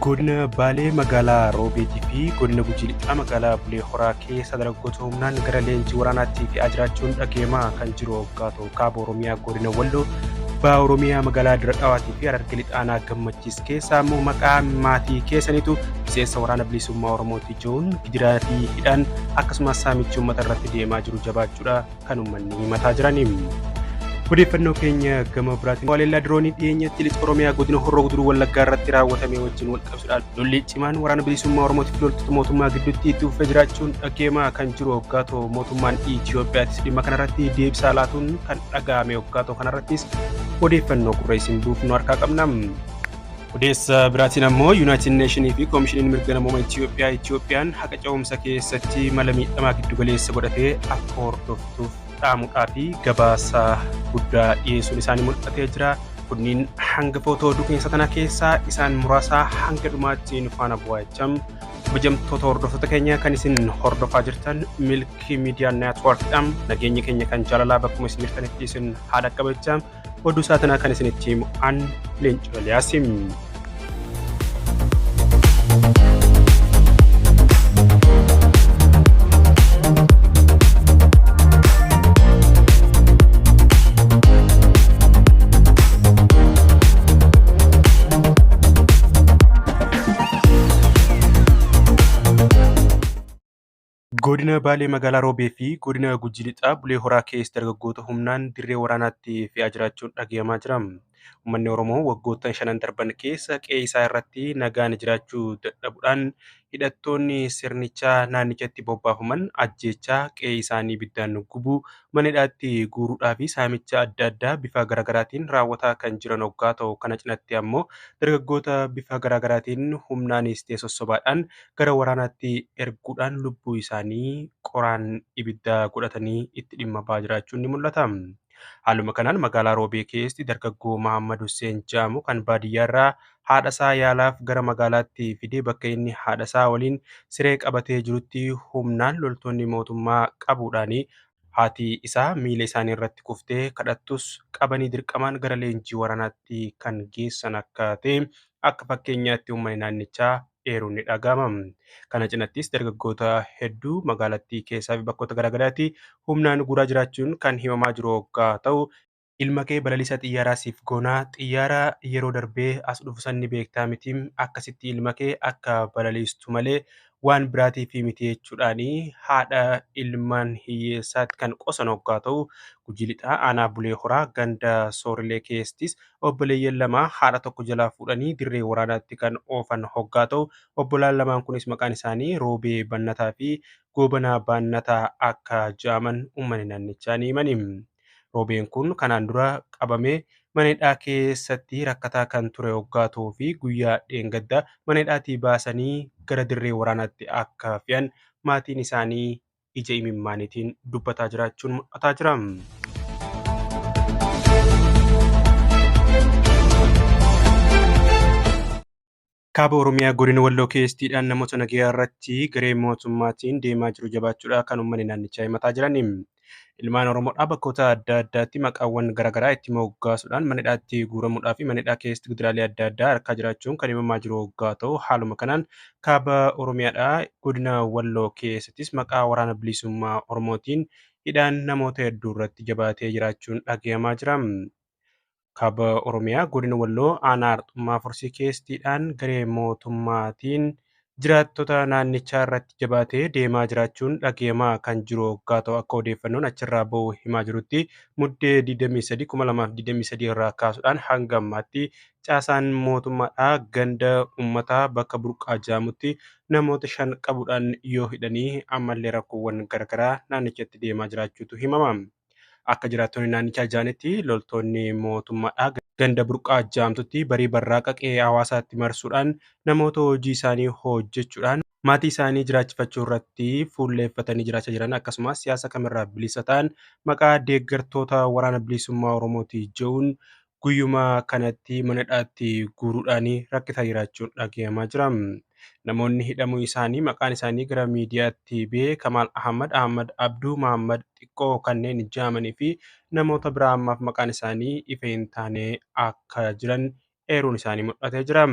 Godina Baalee magaalaa Roobeetii fi godina Gujii Lixaa magaalaa Bulee Horaa keessa dargaggoota humnaan gara leenjii waraanaatti fe'aa jiraachuun dhaga'amaa kan jiru hoggaa ta'u, kaaba Oromiyaa godina Walloo, Baha Oromiyaa magaalaa Dirra Dhawaatii fi Harargee Lixaa aanaa Gammachiis keessa ammoo maqaa maatii keessaniitu miseensa waraana bilisummaa Oromootii jiruun gidiraa fi hidhaan akkasumas saamichi uummata irratti deemaa jiru jabaachuudha kan uummanni himataa jirani. Odeeffannoo keenya gama biraatiin haleellaa diroonii dhiyeenyatti lixa Oromiyaa godina Horroo Guduruu Wallaggaa irratti raawwatame wajjin wal qabsuudhaan lolli cimaan waraana bilisummaa Oromootiif loltoota mootummaa gidduutti itti fufee jiraachuun dhaga'amaa kan jiru hoggaa ta'u, mootummaan Itoophiyaattis dhimma kanarratti deebisaa laatuun kan dhaga'ame hoggaa ta'u, kanarrattis odeeffannoo gurra isin buufnu harkaa qabna. Odeessa biraatiin ammoo Yuunaayitid Neeshinii fi Koomishiniin Mirga Namoomaa Itoophiyaa Itoophiyaan haqa ce'umsa keessatti mala miidhamaa giddugaleessa godhatee akka hordoftuuf dhaamuudhaa fi gabaasa guddaa dhiyeessuun isaanii mul'atee jira. Kunniin hangafoota oduu keessa tana keessaa isaan muraasa, hanga dhumaatti nu faana bu'aa jecham. Kabajamtoota hordoftoota keenya, kan isin hordofaa jirtan Milkii Miidiyaa Neetwoorkidha. Nageenyi keenya kan jaalalaa bakkuma isin jirtanitti isin haadha qabachaa, oduu isaa tanaa kan isinitti himu an Leencoo Eliyaasim. Godina Baalee magaalaa Roobee fi godina Gujii Lixaa Bulee Horaa keessa dargaggoota humnaan dirree waraanaatti fe'aa jiraachuun dhagahamaa jira. Uummanni Oromoo waggoottan shanan darban keessa qe'ee isaa irratti nagaan jiraachuu dadhabuudhaan hidhattoonni sirnichaa naannichatti bobbaafaman ajjeechaa, qe'ee isaanii ibiddaan gubuu, mana hidhaatti guuruudhaa fi saamicha adda addaa bifa garaagaraatiin raawwataa kan jiran hoggaa ta'u, kana cinatti ammoo dargaggoota bifa garaagaraatiin humnaanis ta'e sossobaadhaan gara waraanaatti erguudhaan lubbuu isaanii qoraan ibiddaa godhatanii itti dhimma ba'aa jiraachuun ni mul'ata. Haaluma kanaan magaalaa Roobee keessatti dargaggoo Mahammad Hussein jedhamu kan baadiyyaarraa haadha isaa yaalaaf gara magaalaatti fidee bakka inni haadha isaa waliin siree qabatee jirutti humnaan loltoonni mootummaa qabuudhaan haati isaa miila isaanii irratti kuftee kadhattus qabanii dirqamaan gara leenjii waraanaatti kan geessan akka ta'e akka fakkeenyaatti uummanni naannichaa eeruun ni dhaga'ama. Kana cinattis dargaggoota hedduu magaalattii keessaa fi bakkoota garaagaraatti humnaan guuraa jiraachuun kan himamaa jiru hoggaa ta'u, ilma kee balaliisa xiyyaaraa siif goonaa, xiyyaara yeroo darbee as dhufu san ni beektaa miti, akkasitti ilma kee akka balaliistu malee waan biraatiif miti jechuudhaan haadha ilmaan hiyyeessaatti kan qosan hoggaa ta'u, Gujii Lixaa aanaa Bulee Horaa ganda Soorilee keessattis obboleeyyan lama haadha tokko jalaa fuudhanii dirree waraanaatti kan oofan hoggaa ta'u, obbolaan lamaan kunis maqaan isaanii Roobee Bannataa fi Goobanaa Baannataa akka jedhaman uummanni naannichaa ni himani. Roobeen kun kanaan dura qabamee mana hidhaa keessatti rakkataa kan ture hoggaa ta'uu fi guyyaa dheengaddaa mana hidhaatii baasanii gara dirree waraanaatti akka fe'an maatiin isaanii ija imimmaaniitiin dubbataa jiraachuun mul'ataa jira. Kaaba Oromiyaa godina Walloo keessattiidhaan namoota nagayaa irratti garee mootummaatiin deemaa jiru jabaachuudha kan uummanni naannichaa himataa jiran. Ilmaan Oromoodhaa bakkoota adda addaatti maqaawwan garaagaraa itti moggaasuudhaan mana hidhaatti guuramuudhaa fi mana hidhaa keessatti gidiraalee adda addaa harkaa jiraachuun kan himamaa jiru hoggaa ta'u, haaluma kanaan kaaba Oromiyaadhaa godina Walloo keessattis maqaa waraana bilisummaa Oromootiin hidhaan namoota hedduu irratti jabaatee jiraachuun dhagahamaa jira. Kaaba Oromiyaa godina Walloo aanaa Arxummaa Fursii keessattiidhaan garee mootummaatiin jiraattota naannichaa irratti jabaatee deemaa jiraachuun dhagahamaa kan jiru hoggaa ta'u, akka odeeffannoon achirraa bahu himaa jirutti Muddee 23,2023 irraa kaasuudhaan hanga ammaatti caasaan mootummaadhaa ganda uummataa bakka burqaa jedhamutti namoota 5 qabuudhaan yoo hidhanii ammallee rakkoowwan garaagaraa naannichatti deemaa jiraachuutu himama. Akka jiraattonni naannichaa jedhanitti loltoonni mootummaadhaa ganda burqaa jedhamtutti barii barraaqa qe'ee hawaasaatti marsuudhaan namoota hojii isaanii hojjechuudhaan maatii isaanii jiraachifachuu irratti fuulleeffatanii jiraachaa jiran, akkasumas siyaasa kamirraa bilisa ta'an maqaa deeggartoota waraana bilisummaa Oromooti jedhuun guyyuma kanatti mana hidhaatti guuruudhaan rakkisaa jiraachuun dhagahamaa jira. Namoonni hidhamuu isaanii maqaan isaanii gara miidiyaatti ba'e Kamaal Ahmad, Ahmad Abduu, Mahammad Xiqqoo kanneen jedhamanii fi namoota biraa ammaaf maqaan isaanii ifa hin taane akka jiran eeruun isaanii mul'atee jira.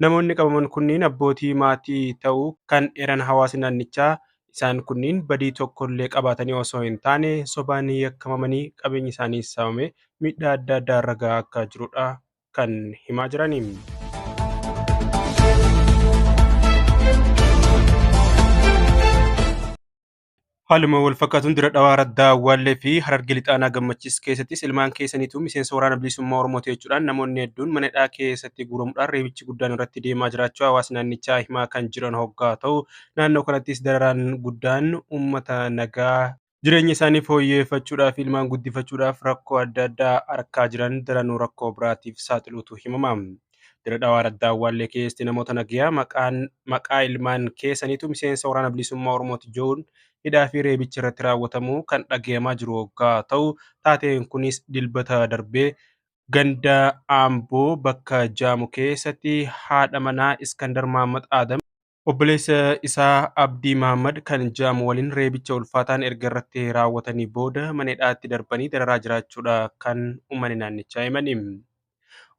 Namoonni qabaman kunniin abbootii maatii ta'uu kan eeran hawaasni naannichaa isaan kunniin badii tokkollee qabaatanii osoo hin taane sobaan yakkamamanii qabeenyi isaanii saamame miidhaa adda addaa irra gahaa akka jirudha kan himaa jirani. Haaluma wal fakkaatuun dira dhawaa Raddaa Awwaallee fi Harargee Lixaanaa Gammachiis keessattis ilmaan keessaniitu miseensa waraana bilisummaa Oromooti jechuudhaan namoonni hedduun mana hidhaa keessatti guuramuudhaan reebichi guddaan irratti deemaa jiraachuu hawaasni naannichaa himaa kan jiran hoggaa ta'u naannoo kanattis dararaan guddaan uummata nagaa jireenya isaanii fooyyeffachuudhaaf ilmaan guddifachuudhaaf rakkoo adda addaa argaa jiran daranuu rakkoo biraatiif saaxiluutu himama. Dira dhawaa Raddaa Awwaallee keessatti namoota nagayaa maqaa ilmaan keessaniitu miseensa waraana bilisummaa Oromooti jechuun hidhaa fi reebichi irratti raawwatamu kan dhagayamaa jiru hoggaa ta'u taateen kunis dilbata darbee ganda Amboo bakka jaamu keessatti haadha manaa Iskandar Mahammad Adam obboleessa isaa Abdii Mahammad kan jaamu waliin reebicha ulfaataan erga irratti raawwatanii booda mana hidhaatti darbanii dararaa jiraachuudha kan uummanni naannichaa himani.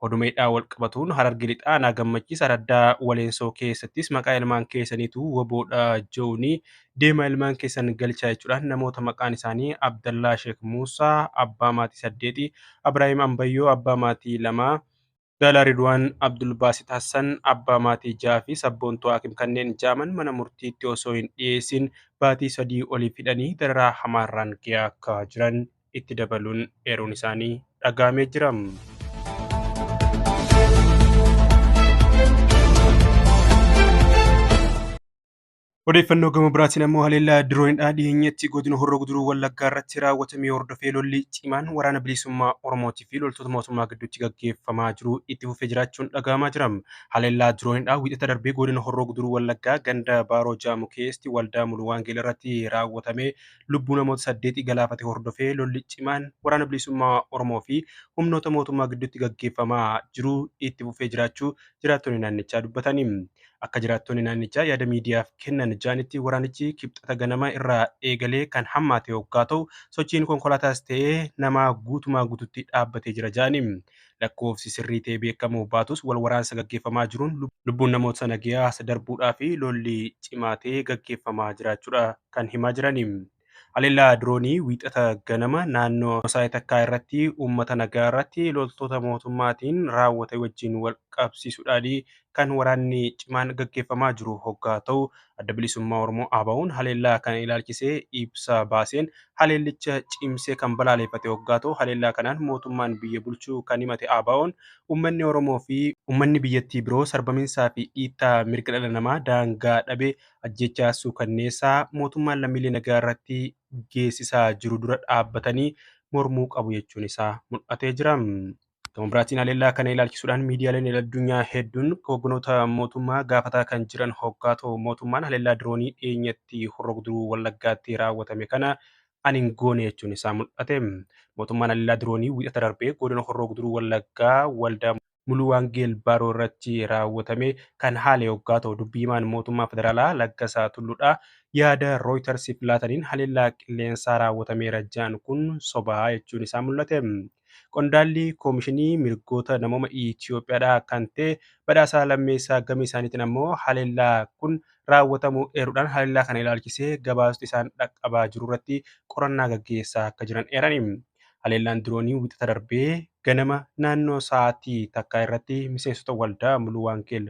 Oduma hidhaa wal qabatuun Harargee Lixaa Aanaa Gammachiis Araddaa Waleensoo keessattis maqaa ilmaan keessaniitu waboodha jechuun deemaa ilmaan keessan galchaa jechuudhaan namoota maqaan isaanii Abdallaa Sheek Muusaa abbaa maatii 8, Abiraahim Ambayyoo abbaa maatii 2, Gaalaa Ridwaan Abdulbaasit Hassan abbaa maatii 6 fi Sabboontuu Hakim kanneen jaaman mana murtiitti osoo hin dhiyeessin baatii 3 oliif hidhanii dararaa hamaarraan gahaa akka jiran itti dabaluun eeruun isaanii dhagahamee jira. Odeeffannoo gama biraatiin ammoo haleellaa diroonidhaa dhiyeenyatti godina Horroo Guduruu Wallaggaa irratti raawwatamee hordofee lolli cimaan waraana bilisummaa Oromootii fi loltoota mootummaa gidduutti gaggeeffamaa jiru itti fufee jiraachuun dhagahamaa jira. Haleellaa diroonidhaa wiixata darbee godina Horroo Guduruu Wallaggaa ganda Baaroo Jaamu keessatti waldaa Muluu Waangeel irratti raawwatamee lubbuu namoota 8 galaafate hordofee lolli cimaan waraana bilisummaa Oromoo fi humnoota mootummaa gidduutti gaggeeffamaa jiru itti fufee jiraachuu jiraattonni naannichaa dubbatani. Akka jiraattonni naannichaa yaada miidiyaaf kennan jaanitti waraanichi kibxata ganama irraa eegalee kan hammaate hoggaa ta'u sochiin konkolaataas ta'ee nama guutumaa guututti dhaabbatee jira jaani. Lakkoofsi sirrii ta'ee beekamu baatus wal waraansa gaggeeffamaa jiruun lubbuun namoota nagayaa darbuudhaa fi lolli cimaa ta'ee gaggeeffamaa jiraachuudha kan himaa jirani. Haleellaa diroonii wiixata ganama naannoo Saayitakkaa irratti uummata nagaa irratti loltoota mootummaatiin raawwate wajjin wal qabsiisuudhaan kan waraanni cimaan gaggeeffamaa jiru hoggaa ta'u adda bilisummaa Oromoo ABO'n haleellaa kana ilaalchisee ibsa baaseen haleellicha cimsee kan balaaleffate hoggaa ta'u haleellaa kanaan mootummaan biyya bulchuu kan himate ABO'n uummanni Oromoo fi uummanni biyyattii biroo sarbaminsaa fi dhiittaa mirga dhala namaa daangaa dhabee ajjechaa suukanneessaa mootummaan lammiilee nagaa irratti geessisaa jiru dura dhaabbatanii mormuu qabu jechuun isaa mul'atee jira. Gama biraatiin haleellaa kana ilaalchisuudhaan miidiyaaleen addunyaa hedduun hogganoota mootummaa gaafataa kan jiran hoggaa ta'u mootummaan haleellaa diroonii dhiyeenyatti Horroo Guduruu Wallaggaatti raawwatame kana ani hin goone jechuun isaa mul'ate. Mootummaan haleellaa diroonii wiixata darbee godina Horroo Guduruu Wallaggaa waldaa Muluu Waangeel Baaroo irratti raawwatame kan haale hoggaa ta'u dubbii himaan mootummaa federaalaa Laggasaa Tulluudhaa yaada Rooyitersiif laataniin haleellaa qilleensaa raawwatameera jedhan kun sobaa jechuun isaa mul'ate. Qondaalli Koomishinii Mirgoota Namooma Itiyoophiyaadhaa kan ta'e Badhaasaa Lammeessaa gama isaaniitiin ammoo haleellaa kun raawwatamuu eeruudhaan haleellaa kana ilaalchisee gabaasota isaan dhaqqabaa jiru irratti qorannaa gaggeessaa akka jiran eerani. Haleellaan diroonii wiixata darbee ganama naannoo sa'aatii takkaa irratti miseensota waldaa Muluu Waangeel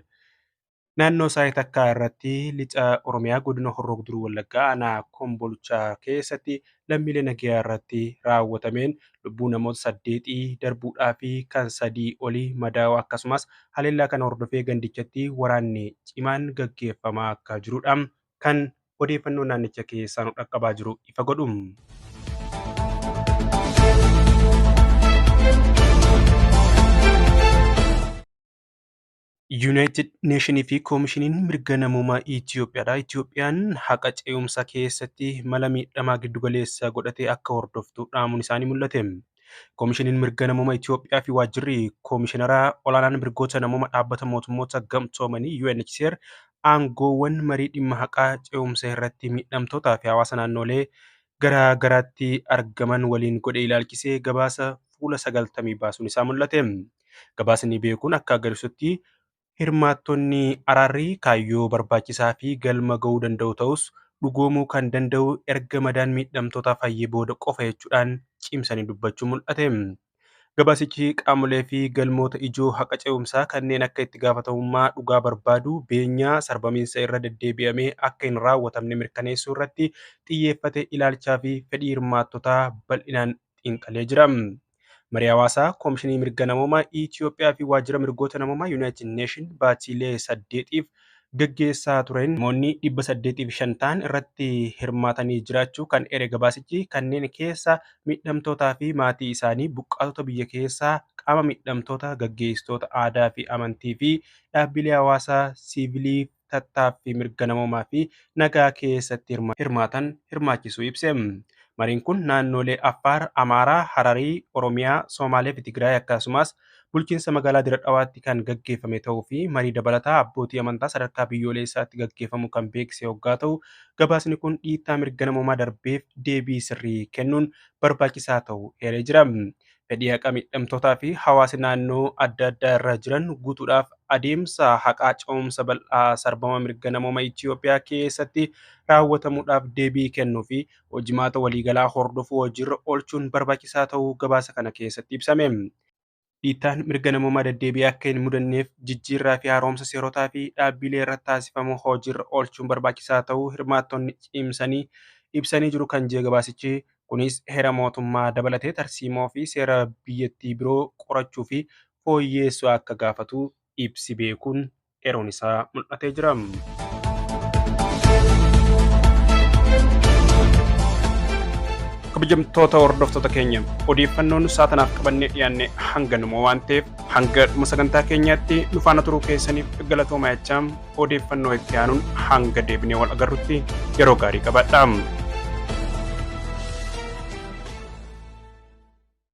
naannoo Saayitakkaa irratti lixa Oromiyaa godina Horroo Guduruu Wallaggaa aanaa Kombolchaa keessatti lammiilee nagayaa irratti raawwatameen lubbuu namoota 8 darbuudhaa fi kan 3 olii madaa'uu akkasumas haleellaa kana hordofee gandichatti waraanni cimaan gaggeeffamaa akka jirudha kan odeeffannoo naannicha keessaa nu dhaqqabaa jiru ifa godhu. Yuunaayitid Neeshinii fi Koomishiniin Mirga Namoomaa Itiyoophiyaadha. Itiyoophiyaan haqa ce'umsaa keessatti mala miidhamaa giddugaleessa godhatee akka hordoftu dhaamuun isaanii mul'ate. Koomishiniin Mirga Namoomaa Itiyoophiyaa fi waajjirri Koomishinara Olaanaan Mirgoota Namoomaa Dhaabbata Mootummoota Gamtoomanii UNHCR aangoowwan marii dhimma haqaa ce'umsa irratti miidhamtootaa fi hawaasa naannolee garaa garaatti argaman waliin godhe ilaalchisee gabaasa fuula 90 baasuun isaa mul'ate. Gabaasni beekuun akka agarsiisutti Hirmaattonni araarri kaayyoo barbaachisaa fi galma ga'uu danda'u ta'us dhugoomuu kan danda'u erga madaan miidhamtootaa fayyee booda qofa jechuudhaan cimsanii dubbachuu mul'ate. Gabaasichi qaamolee fi galmoota ijoo haqa ce'umsaa kanneen akka itti gaafatamummaa dhugaa barbaadu, beenyaa sarbamiinsa irra deddeebi'amee akka hin raawwatamne mirkaneessuu irratti xiyyeeffate ilaalchaa fi fedhii hirmaattotaa bal'inaan xiinxalee jira. Marii hawaasaa Koomishinii Mirga Namoomaa Itiyoophiyaa fi Waajjira Mirgoota Namoomaa Yuunaayitid Neeshin baatiilee 8f gaggeessaa tureen namoonni 805 ta'an irratti hirmaatanii jiraachuu kan ere gabaasichi, kanneen keessa miidhamtootaa fi maatii isaanii, buqqaatota biyya keessaa, qaama miidhamtoota, gaggeessitoota aadaa fi amantii fi dhaabbilee hawaasaa siivilii tattaaffii mirga namoomaa fi nagaa keessatti hirmaatan hirmaachisuu ibse. Mariin kun naannolee Affaar, Amaaraa, Hararii, Oromiyaa, Somaalee fi Tigraay akkasumas bulchiinsa magaalaa Dirre Dhawaatti kan gaggeeffame ta'uu fi marii dabalataa abbootii amantaa sadarkaa biyyoolessaatti gaggeeffamu kan beeksise hoggaa ta'u, gabaasni kun dhiittaa mirga namoomaa darbeef deebii sirrii kennuun barbaachisaa ta'uu eeree jira. Fedhii haqa miidhamtootaa fi hawaasa naannoo adda addaa irra jiran guutuudhaaf adeemsa haqaa ce'umsa bal'aa sarbama mirga namoomaa Itiyoophiyaa keessatti raawwatamuudhaaf deebii kennuu fi hojimaata waliigalaa hordofuu hojiirra oolchuun barbaachisaa ta'uu gabaasa kana keessatti ibsame. Dhiittaan mirga namoomaa deddeebi'ee akka hin mudanneef jijjiirraa fi haaromsa seerotaa fi dhaabbilee irratti taasifamu hojiirra oolchuun barbaachisaa ta'uu hirmaattonni cimsanii ibsanii jiru kan jee gabaasichi. Kunis heera mootummaa dabalatee tarsiimoo fi seera biyyattii biroo qorachuu fi fooyyeessuu akka gaafatu ibsi beekuun eeroon isaa mul'atee jira. Kabajamtoota hordoftoota keenya, odeeffannoon saatanaaf qabannee dhiyaanne hanganuma waan ta'eef hanga dhuma sagantaa keenyaatti nu faana turuu keessaniif galatooma jechaa, odeeffannoo itti aanuun hanga deebinee wal agarrutti yeroo gaarii qabadha.